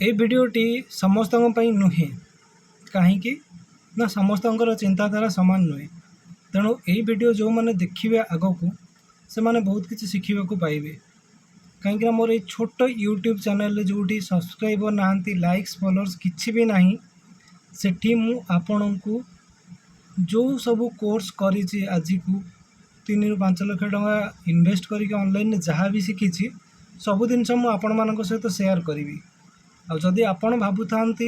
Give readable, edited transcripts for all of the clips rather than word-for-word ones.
ଏଇ ଭିଡ଼ିଓଟି ସମସ୍ତଙ୍କ ପାଇଁ ନୁହେଁ। କାହିଁକି ନା ସମସ୍ତଙ୍କର ଚିନ୍ତାଧାରା ସମାନ ନୁହେଁ। ତେଣୁ ଏଇ ଭିଡ଼ିଓ ଯେଉଁମାନେ ଦେଖିବେ ଆଗକୁ, ସେମାନେ ବହୁତ କିଛି ଶିଖିବାକୁ ପାଇବେ। କାହିଁକିନା ମୋର ଏଇ ଛୋଟ ୟୁଟ୍ୟୁବ୍ ଚ୍ୟାନେଲରେ, ଯେଉଁଠି ସବସ୍କ୍ରାଇବର୍ ନାହାନ୍ତି, ଲାଇକ୍ସ, ଫଲୋଅର୍ସ କିଛି ବି ନାହିଁ, ସେଠି ମୁଁ ଆପଣଙ୍କୁ ଯେଉଁ ସବୁ କୋର୍ସ କରିଛି, ଆଜିକୁ 3ରୁ 5 ଲକ୍ଷ ଟଙ୍କା ଇନଭେଷ୍ଟ କରିକି ଅନଲାଇନରେ ଯାହା ବି ଶିଖିଛି, ସବୁ ଜିନିଷ ମୁଁ ଆପଣମାନଙ୍କ ସହିତ ସେୟାର କରିବି। ଆଉ ଯଦି ଆପଣ ଭାବୁଥାନ୍ତି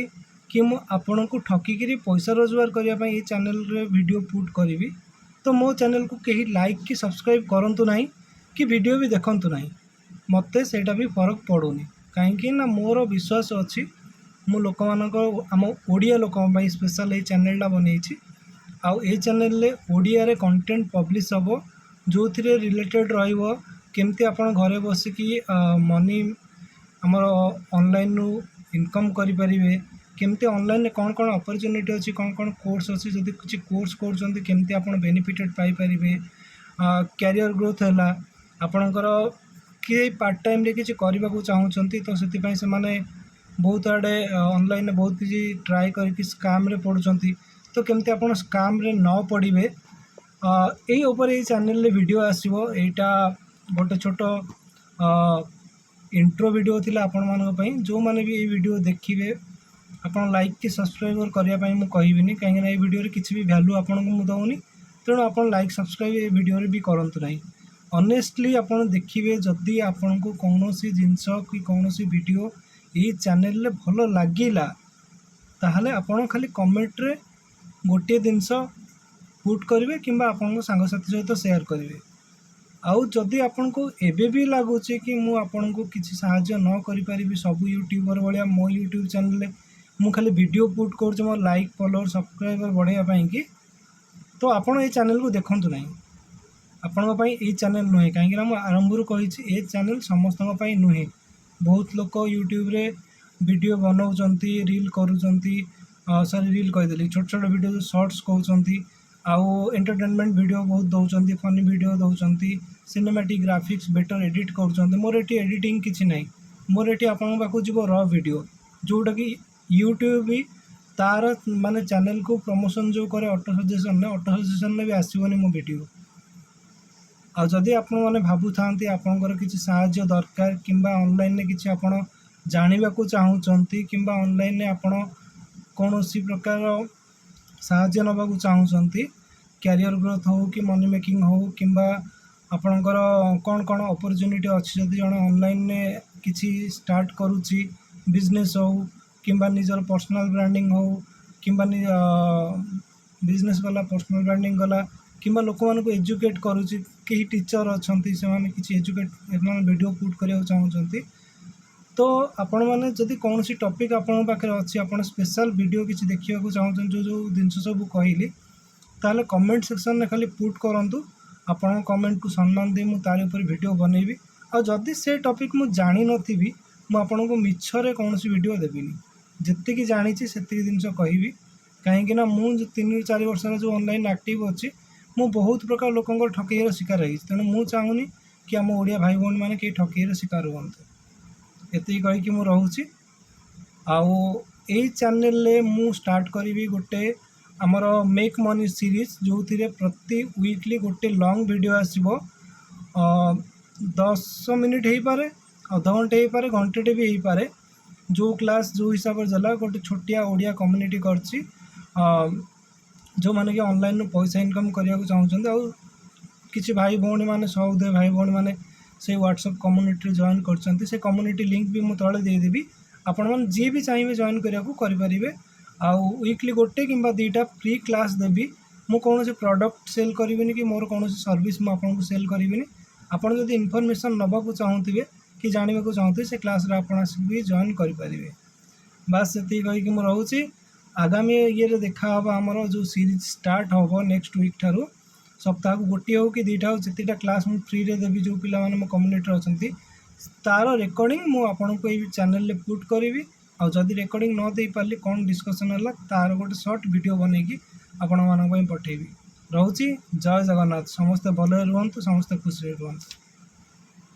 କି ମୁଁ ଆପଣଙ୍କୁ ଠକିକିରି ପଇସା ରୋଜଗାର କରିବା ପାଇଁ ଏଇ ଚ୍ୟାନେଲରେ ଭିଡ଼ିଓ ପୁଟ୍ କରିବି, ତ ମୋ ଚ୍ୟାନେଲକୁ କେହି ଲାଇକ୍ କି ସବସ୍କ୍ରାଇବ୍ କରନ୍ତୁ ନାହିଁ କି ଭିଡ଼ିଓ ବି ଦେଖନ୍ତୁ ନାହିଁ। ମୋତେ ସେଇଟା ବି ଫରକ ପଡ଼ୁନି। କାହିଁକି ନା ମୋର ବିଶ୍ୱାସ ଅଛି, ମୁଁ ଲୋକମାନଙ୍କ, ଆମ ଓଡ଼ିଆ ଲୋକଙ୍କ ପାଇଁ ସ୍ପେଶାଲ୍ ଏଇ ଚ୍ୟାନେଲଟା ବନେଇଛି। ଆଉ ଏଇ ଚ୍ୟାନେଲରେ ଓଡ଼ିଆରେ କଣ୍ଟେଣ୍ଟ ପବ୍ଲିଶ ହେବ, ଯେଉଁଥିରେ ରିଲେଟେଡ଼୍ ରହିବ କେମିତି ଆପଣ ଘରେ ବସିକି ମନି ଆମର ଅନଲାଇନ୍ରୁ ଇନକମ୍ କରିପାରିବେ, କେମିତି ଅନଲାଇନ୍ରେ କ'ଣ କ'ଣ ଅପରଚ୍ୟୁନିଟି ଅଛି, କ'ଣ କ'ଣ କୋର୍ସ ଅଛି, ଯଦି କିଛି କୋର୍ସ କରୁଛନ୍ତି କେମିତି ଆପଣ ବେନିଫିଟେଡ଼୍ ପାଇପାରିବେ, କ୍ୟାରିୟର ଗ୍ରୋଥ୍ ହେଲା, ଆପଣଙ୍କର କିଏ ପାର୍ଟ ଟାଇମ୍ରେ କିଛି କରିବାକୁ ଚାହୁଁଛନ୍ତି, ତ ସେଥିପାଇଁ ସେମାନେ ବହୁତ ଆଡ଼େ ଅନଲାଇନ୍ରେ ବହୁତ କିଛି ଟ୍ରାଏ କରିକି ସ୍କାମ୍ରେ ପଡ଼ୁଛନ୍ତି, ତ କେମିତି ଆପଣ ସ୍କାମ୍ରେ ନ ପଡ଼ିବେ, ଏଇ ଉପରେ ଏଇ ଚ୍ୟାନେଲରେ ଭିଡ଼ିଓ ଆସିବ। ଏଇଟା ଗୋଟେ ଛୋଟ ଇଣ୍ଟ୍ରୋ ଭିଡ଼ିଓ ଥିଲା ଆପଣମାନଙ୍କ ପାଇଁ। ଯେଉଁମାନେ ବି ଏଇ ଭିଡ଼ିଓ ଦେଖିବେ, ଆପଣ ଲାଇକ୍ କି ସବସ୍କ୍ରାଇବର୍ କରିବା ପାଇଁ ମୁଁ କହିବିନି, କାହିଁକିନା ଏଇ ଭିଡ଼ିଓରେ କିଛି ବି ଭ୍ୟାଲୁ ଆପଣଙ୍କୁ ମୁଁ ଦେଉନି। ତେଣୁ ଆପଣ ଲାଇକ୍, ସବସ୍କ୍ରାଇବ୍ ଏ ଭିଡ଼ିଓରେ ବି କରନ୍ତୁ ନାହିଁ। ଅନେଷ୍ଟଲି ଆପଣ ଦେଖିବେ, ଯଦି ଆପଣଙ୍କୁ କୌଣସି ଜିନିଷ କି କୌଣସି ଭିଡ଼ିଓ ଏଇ ଚ୍ୟାନେଲରେ ଭଲ ଲାଗିଲା, ତାହେଲେ ଆପଣ ଖାଲି କମେଣ୍ଟରେ ଗୋଟିଏ ଜିନିଷ ପୁଟ୍ କରିବେ କିମ୍ବା ଆପଣଙ୍କ ସାଙ୍ଗସାଥି ସହିତ ସେୟାର କରିବେ। ଆଉ ଯଦି ଆପଣଙ୍କୁ ଏବେ ବି ଲାଗୁଛି କି ମୁଁ ଆପଣଙ୍କୁ କିଛି ସାହାଯ୍ୟ ନ କରିପାରିବି, ସବୁ ୟୁଟ୍ୟୁବର୍ ଭଳିଆ ମୋ ୟୁଟ୍ୟୁବ୍ ଚ୍ୟାନେଲରେ ମୁଁ ଖାଲି ଭିଡ଼ିଓ ପୁଟ୍ କରୁଛି ମୋ ଲାଇକ୍, ଫଲୋଅର୍, ସବସ୍କ୍ରାଇବର୍ ବଢ଼ାଇବା ପାଇଁକି, ତ ଆପଣ ଏଇ ଚ୍ୟାନେଲକୁ ଦେଖନ୍ତୁ ନାହିଁ। ଆପଣଙ୍କ ପାଇଁ ଏଇ ଚ୍ୟାନେଲ ନୁହେଁ। କାହିଁକିନା ମୁଁ ଆରମ୍ଭରୁ କହିଛି, ଏ ଚ୍ୟାନେଲ ସମସ୍ତଙ୍କ ପାଇଁ ନୁହେଁ। ବହୁତ ଲୋକ ୟୁଟ୍ୟୁବରେ ଭିଡ଼ିଓ ବନାଉଛନ୍ତି, ରିଲ୍ କରୁଛନ୍ତି, ସରି, ରିଲ୍ କହିଦେଲି, ଛୋଟ ଛୋଟ ଭିଡ଼ିଓ ଯେଉଁ ସର୍ଟସ୍ କହୁଛନ୍ତି, ଆଉ ଏଣ୍ଟରଟେନମେଣ୍ଟ ଭିଡ଼ିଓ ବହୁତ ଦେଉଛନ୍ତି, ଫନି ଭିଡ଼ିଓ ଦେଉଛନ୍ତି, ସିନେମାଟିକ୍ ଗ୍ରାଫିକ୍ସ, ବେଟର୍ ଏଡ଼ିଟ୍ କରୁଛନ୍ତି। ମୋର ଏଠି ଏଡ଼ିଟିଂ କିଛି ନାହିଁ। ମୋର ଏଠି ଆପଣଙ୍କ ପାଖକୁ ଯିବ ର ଭିଡ଼ିଓ, ଯେଉଁଟାକି ୟୁଟ୍ୟୁବ୍ ବି ତାର ମାନେ ଚ୍ୟାନେଲକୁ ପ୍ରମୋସନ୍ ଯେଉଁ କରେ ଅଟୋ ସଜେସନ୍ରେ, ଅଟୋ ସଜେସନ୍ରେ ବି ଆସିବନି ମୋ ଭିଡ଼ିଓ। ଆଉ ଯଦି ଆପଣମାନେ ଭାବୁଥାନ୍ତି ଆପଣଙ୍କର କିଛି ସାହାଯ୍ୟ ଦରକାର କିମ୍ବା ଅନଲାଇନ୍ରେ କିଛି ଆପଣ ଜାଣିବାକୁ ଚାହୁଁଛନ୍ତି କିମ୍ବା ଅନଲାଇନ୍ରେ ଆପଣ କୌଣସି ପ୍ରକାର ସାହାଯ୍ୟ ନେବାକୁ ଚାହୁଁଛନ୍ତି, କ୍ୟାରିୟର ଗ୍ରୋଥ୍ ହେଉ କି ମନି ମେକିଂ ହେଉ କିମ୍ବା ଆପଣଙ୍କର କ'ଣ କ'ଣ ଅପରଚ୍ୟୁନିଟି ଅଛି, ଯଦି ଜଣେ ଅନଲାଇନ୍ରେ କିଛି ଷ୍ଟାର୍ଟ କରୁଛି, ବିଜନେସ୍ ହେଉ କିମ୍ବା ନିଜର ପର୍ସନାଲ୍ ବ୍ରାଣ୍ଡିଂ ହେଉ କିମ୍ବା ବିଜନେସ୍ ଗଲା, ପର୍ସନାଲ୍ ବ୍ରାଣ୍ଡିଂ ଗଲା, କିମ୍ବା ଲୋକମାନଙ୍କୁ ଏଜୁକେଟ୍ କରୁଛି, କେହି ଟିଚର୍ ଅଛନ୍ତି, ସେମାନେ କିଛି ଏଜୁକେଟ୍ ମାନେ ଭିଡ଼ିଓ ପୁଟ୍ କରିବାକୁ ଚାହୁଁଛନ୍ତି, ତ ଆପଣମାନେ ଯଦି କୌଣସି ଟପିକ୍ ଆପଣଙ୍କ ପାଖରେ ଅଛି, ଆପଣ ସ୍ପେଶାଲ୍ ଭିଡ଼ିଓ କିଛି ଦେଖିବାକୁ ଚାହୁଁଛନ୍ତି, ଯେଉଁ ଯେଉଁ ଜିନିଷ ସବୁ କହିଲି, ତାହେଲେ କମେଣ୍ଟ ସେକ୍ସନରେ ଖାଲି ପୁଟ୍ କରନ୍ତୁ। ଆପଣଙ୍କ କମେଣ୍ଟକୁ ସମ୍ମାନ ଦେଇ ମୁଁ ତାରି ଉପରେ ଭିଡ଼ିଓ ବନେଇବି। ଆଉ ଯଦି ସେ ଟପିକ୍ ମୁଁ ଜାଣିନଥିବି, ମୁଁ ଆପଣଙ୍କୁ ମିଛରେ କୌଣସି ଭିଡ଼ିଓ ଦେବିନି। ଯେତିକି ଜାଣିଛି ସେତିକି ଜିନିଷ କହିବି। କାହିଁକିନା ମୁଁ ଯେଉଁ 3ରୁ 4 ବର୍ଷର ଯେଉଁ ଅନଲାଇନ୍ ଆକ୍ଟିଭ୍ ଅଛି, ମୁଁ ବହୁତ ପ୍ରକାର ଲୋକଙ୍କର ଠକେଇର ଶିକାର ହେଇଛି। ତେଣୁ ମୁଁ ଚାହୁଁନି କି ଆମ ଓଡ଼ିଆ ଭାଇ ଭଉଣୀମାନେ କେହି ଠକେଇର ଶିକାର ହୁଅନ୍ତୁ। ଏତିକି କହିକି ମୁଁ ରହୁଛି। ଆଉ ଏଇ ଚ୍ୟାନେଲରେ ମୁଁ ଷ୍ଟାର୍ଟ କରିବି ଗୋଟେ ଆମର ମେକ୍ ମନି ସିରିଜ୍, ଯେଉଁଥିରେ ପ୍ରତି ୱିକଲି ଗୋଟେ ଲଙ୍ଗ୍ ଭିଡ଼ିଓ ଆସିବ। 10 ମିନିଟ୍ ହେଇପାରେ, ଅଧଘଣ୍ଟେ ହେଇପାରେ, ଘଣ୍ଟେଟେ ବି ହେଇପାରେ, ଯେଉଁ କ୍ଲାସ୍ ଯେଉଁ ହିସାବରେ ଦେଲା। ଗୋଟେ ଛୋଟିଆ ଓଡ଼ିଆ କମ୍ୟୁନିଟି କରିଛି, ଯେଉଁମାନେ କି ଅନଲାଇନ୍ରୁ ପଇସା ଇନକମ୍ କରିବାକୁ ଚାହୁଁଛନ୍ତି। ଆଉ କିଛି ଭାଇ ଭଉଣୀମାନେ, ସହୃଦୟ ଭାଇ ଭଉଣୀମାନେ ସେଇ ହ୍ୱାଟ୍ସଆପ୍ କମ୍ୟୁନିଟିରେ ଜଏନ୍ କରିଛନ୍ତି। ସେ କମ୍ୟୁନିଟି ଲିଙ୍କ୍ ବି ମୁଁ ତଳେ ଦେଇଦେବି। ଆପଣମାନେ ଯିଏ ବି ଚାହିଁବେ ଜଏନ୍ କରିବାକୁ କରିପାରିବେ। ଆଉ ୱିକଲି ଗୋଟେ କିମ୍ବା ଦୁଇଟା ଫ୍ରି କ୍ଲାସ୍ ଦେବି। ମୁଁ କୌଣସି ପ୍ରଡ଼କ୍ଟ ସେଲ୍ କରିବିନି କି ମୋର କୌଣସି ସର୍ଭିସ୍ ମୁଁ ଆପଣଙ୍କୁ ସେଲ୍ କରିବିନି। ଆପଣ ଯଦି ଇନଫର୍ମେସନ୍ ନେବାକୁ ଚାହୁଁଥିବେ କି ଜାଣିବାକୁ ଚାହୁଁଥିବେ, ସେ କ୍ଲାସ୍ରେ ଆପଣ ଆସିକି ବି ଜଏନ୍ କରିପାରିବେ। ବାସ୍, ସେତିକି କହିକି ମୁଁ ରହୁଛି। ଆଗାମୀ ଇଏରେ ଦେଖା ହେବ। ଆମର ଯେଉଁ ସିରିଜ୍ ଷ୍ଟାର୍ଟ ହେବ ନେକ୍ସଟ ୱିକ୍ ଠାରୁ, ସପ୍ତାହକୁ ଗୋଟିଏ ହେଉ କି ଦୁଇଟା ହେଉ, ଯେତିକିଟା କ୍ଲାସ୍ ମୁଁ ଫ୍ରିରେ ଦେବି ଯେଉଁ ପିଲାମାନେ ମୋ କମ୍ୟୁନିଟିରେ ଅଛନ୍ତି, ତା'ର ରେକର୍ଡ଼ିଂ ମୁଁ ଆପଣଙ୍କୁ ଏଇ ଚ୍ୟାନେଲରେ ପୁଟ୍ କରିବି। ଆଉ ଯଦି ରେକର୍ଡ଼ିଂ ନ ଦେଇପାରିଲି, କ'ଣ ଡିସ୍କସନ୍ ହେଲା ତା'ର ଗୋଟେ ସର୍ଟ ଭିଡ଼ିଓ ବନେଇକି ଆପଣମାନଙ୍କ ପାଇଁ ପଠେଇବି। ରହୁଛି, ଜୟ ଜଗନ୍ନାଥ। ସମସ୍ତେ ଭଲରେ ରୁହନ୍ତୁ, ସମସ୍ତେ ଖୁସିରେ ରୁହନ୍ତୁ।